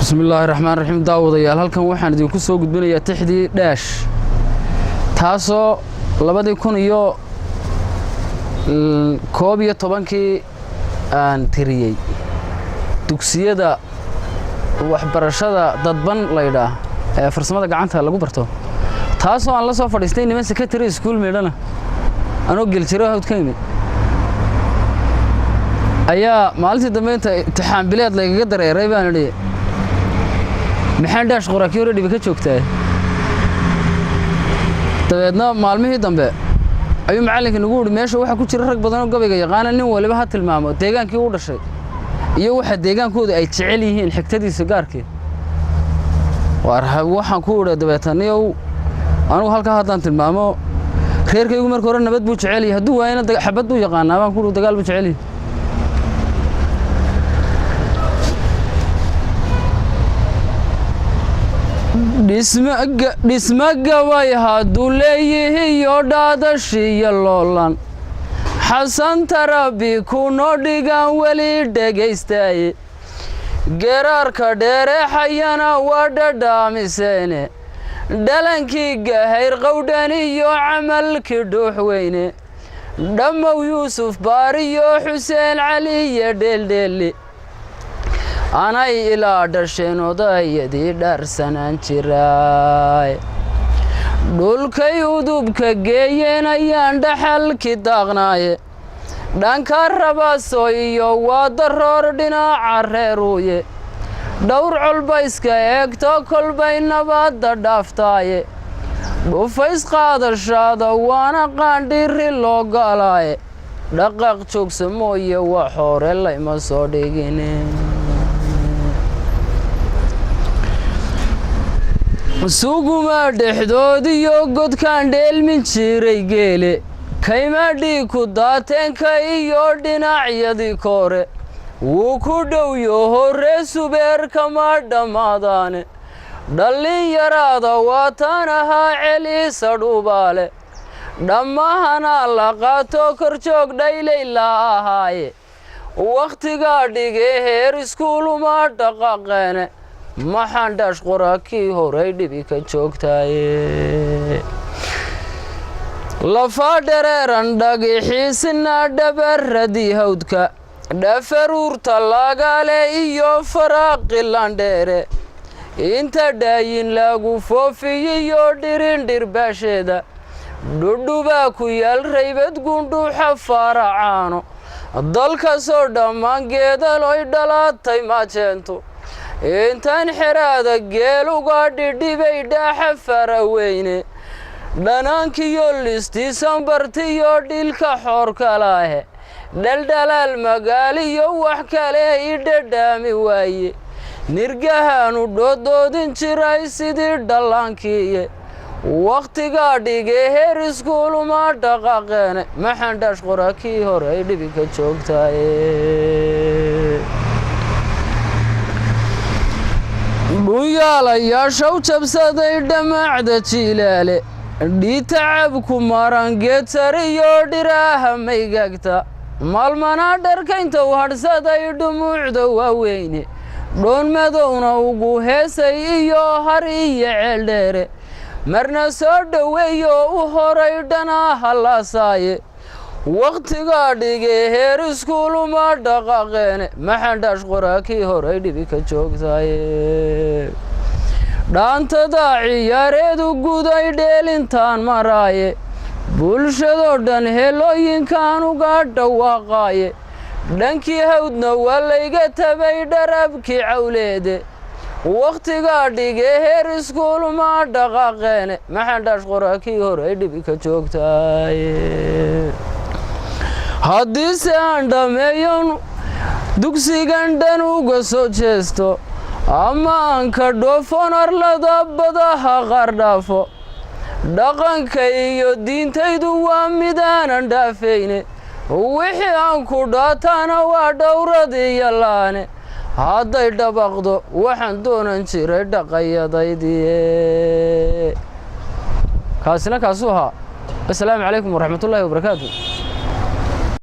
Bismillaahi raxmaan raxiim. Daawadayaal, halkan waxaan idinku soo gudbinayaa tixdii Dhaash, taasoo 2011-kii aan tiriyey dugsiyada waxbarashada dadban laydhaah ee farsamada gacanta lagu barto, taasoo aan la soo fadhiistay niman secondary school midhana anoo geljiro Hawd ka yimid. Ayaa maalintii dambe inta imtixaan bileed laygaga dareeray baan idhi, "Maxaan dhaash qoraa kii hore dhibi ka joogtaa?" Dabeedna maalmihii dambe ayuu macallinka nagu yidhi, "Meesha waxaa ku jira rag badanoo gabayga yaqaana, nin waliba ha tilmaamo deegaankii u dhashay iyo waxa deegaankooda ay jecel yihiin, xigtadiisa gaarkeed." Waxaan ku idha dabeetaniyow, anugu halkaa haddaan tilmaamo, reerkaygu marka hore nabad buu jecel yahay, hadduu waayana xabad buu yaqaanaa, baan ku uhi, dagaal buu jecel yahay. Dhisma gabay hadduu leeyihiyo dhaadashiyo loolan, Xasan Tarabi kunoo dhigan weli dhegaystaye, geraarka dheereexayana waa dhadhaamiseene, dhalankii Gahayr Qowdhan iyo camalkii Dhuuxweyne, Dhammow Yuusuf Baariyo Xuseen Caliyo Dheeldheeli, anay ilaa dhasheen odayadii dhaarsanaan jiraay, dhulkay udubka geeyeen ayaan dhaxalki daaqnaaye, dhanka Rabaaso iyo waa Daroor dhinaca reeruuye, dhowr colba iska eegto kolbay nabadda dhaaftaaye, dhufays qaadashaada waana qaandhiri loo galaaye, dhaqaaq joogsa mooye wax hore layma soo dhigine. Suguma dhexdoodiyo godkaan dheelmin jiray geele, kayma dhiig ku daateenka iyo dhinacyadii koore, wuu ku dhowyo horee subeerkama dhammaadaane, dhallin yaraada waataan ahaa celiisa dhuubaale, dhammahana la qaato korjoog dhaylay la ahaaye, wakhtigaa dhigee heer iskuuluma dhaqaaqeene, maxaan dhaash qoraa kii horay dhibi ka joogtaaye? Lafaa dhereeran dhagixiisna dhabaradii hawdka, dhafaruurta lagale iyo faraaqilandheere, inta dhaayin lagu foofiyiyo dhirindhirbaasheeda, dhudhubaa ku yaal raybad gundhuuxa faaracaano, dalkasoo dhammaan geedaloy dhalaatay maajeento, intaan xeraada geeluga dhidhibay dhaaxa faraweyne, dhanaankiyo listiisan bartiyo dhilka xoorkalaahe, dhaldhalaal magaaliyo wax kale i dhadhaami waaye, nirgahaanu dhooddoodin jiray sidii dhallaankiiye, wakhtigaa dhigee heer iskuuluma dhaqaaqeene, maxaan dhaash qoraa kii hore ay dhibi ka joogtaaye? Dhunyaalayaashaw jabsaday dhamacda jiilaale, dhiitacabku marangeedsariyo dhiraaha maygaagta, maalmana dharkaynta u hadhsaday dhumuucda waaweyne, dhoon madowna ugu heesay iyo har iyo ceeldheere, marna soo dhoweeyo u horay dhanaa halaasaaye, wakhtigaa dhigee heer iskuuluma dhaqaaqeene, maxaan dhaash qoraa kii horay dhibi ka joogtaaye? Dhaantada ciyaareedu guday dheelintaan maraaye, bulshadoo dhan helooyinkaan uga dhawaaqaaye, dhankii Hawdna waa layga tabay dharabkii cawleede, wakhtigaa dhigee heer iskuuluma dhaqaaqeene, maxaan dhaash qoraa kii horay dhibi ka joogtaaye? Haddiise aan dhammeeyon dugsigan dhan uga soo jeesto, ama aan ka dhoofon arlada badaha qaar dhaafo, dhaqanka iyo diintaydu waa midaanan dhaafayne, wixii aan ku dhaataana waa dhowrad iyo laane, hadday dhabaqdo waxaan doonan jiray dhaqayadaydii. Kaasina kaasuu ahaa. Assalaamu calaykum waraxmatullaahi wabarakaatu.